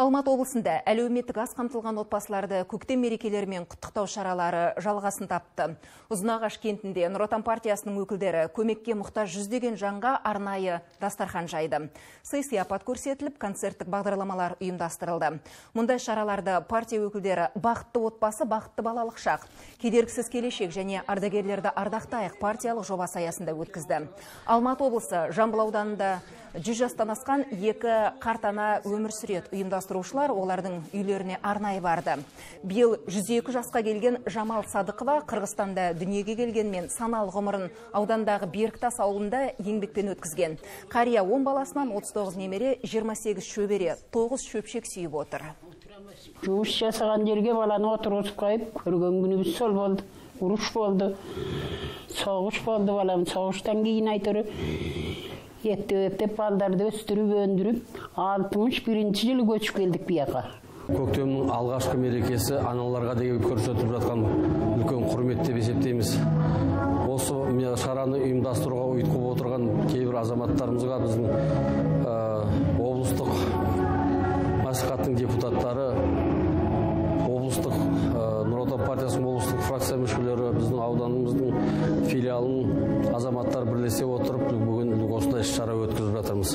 Алматы облысында әлеуметтік аз қамтылған отбасыларды көктем мерекелерімен құттықтау шаралары жалғасын тапты. Ұзынағаш кентінде Нұр Отан партиясының өкілдері көмекке мұқтаж жүздеген жанға арнайы дастархан жайды. Сый-сияпат көрсетіліп, концерттік бағдарламалар ұйымдастырылды. Мұндай шараларды партия өкілдері «Бақытты отбасы, бақытты балалық шақ, кедергісіз келешек және ардагерлерді ардақтайық» партиялық жобасы аясында өткізді. Алматы облысы Жамбыл ауданында 100 жастан асқан екі қарт ана өмір сүреді. Ұйымдастырушылар олардың үйлеріне арнайы барды. Биыл 102 жасқа келген Жамал Садықова Қырғызстанда дүниеге келгенмен саналы ғұмырын аудандағы Беріктас ауылында еңбекпен өткізген. Қария 10 баласынан 39 немере, 28 шөбере, 9 шөпшек сүйіп отыр. Жұмыс жасаған жерге баланы отырғызып қойып, көрген күніміз сол болды. Ұрыш болды, соғыс болды балам. Соғыстан кейін әйтеуір ептеп балдарды өстіріп, өндіріп, 61 жылы көшіп келдік бұяққа. Көктемнің алғашқы мерекесі аналарға деген көрсетіп жатқан үлкен құрмет деп есептейміз. Осы шараны ұйымдастыруға ұйытқы болып отырған кейбір азаматтарымызға біздің облыстық мәслихаттың депутаттары, облыстық Нұр Отан партиясының облыстық фракция мүшелері, біздің ауданымыздың филиалының азаматтар бірлесе отырып бүгін осындай іс-шара өткізіп жатырмыз.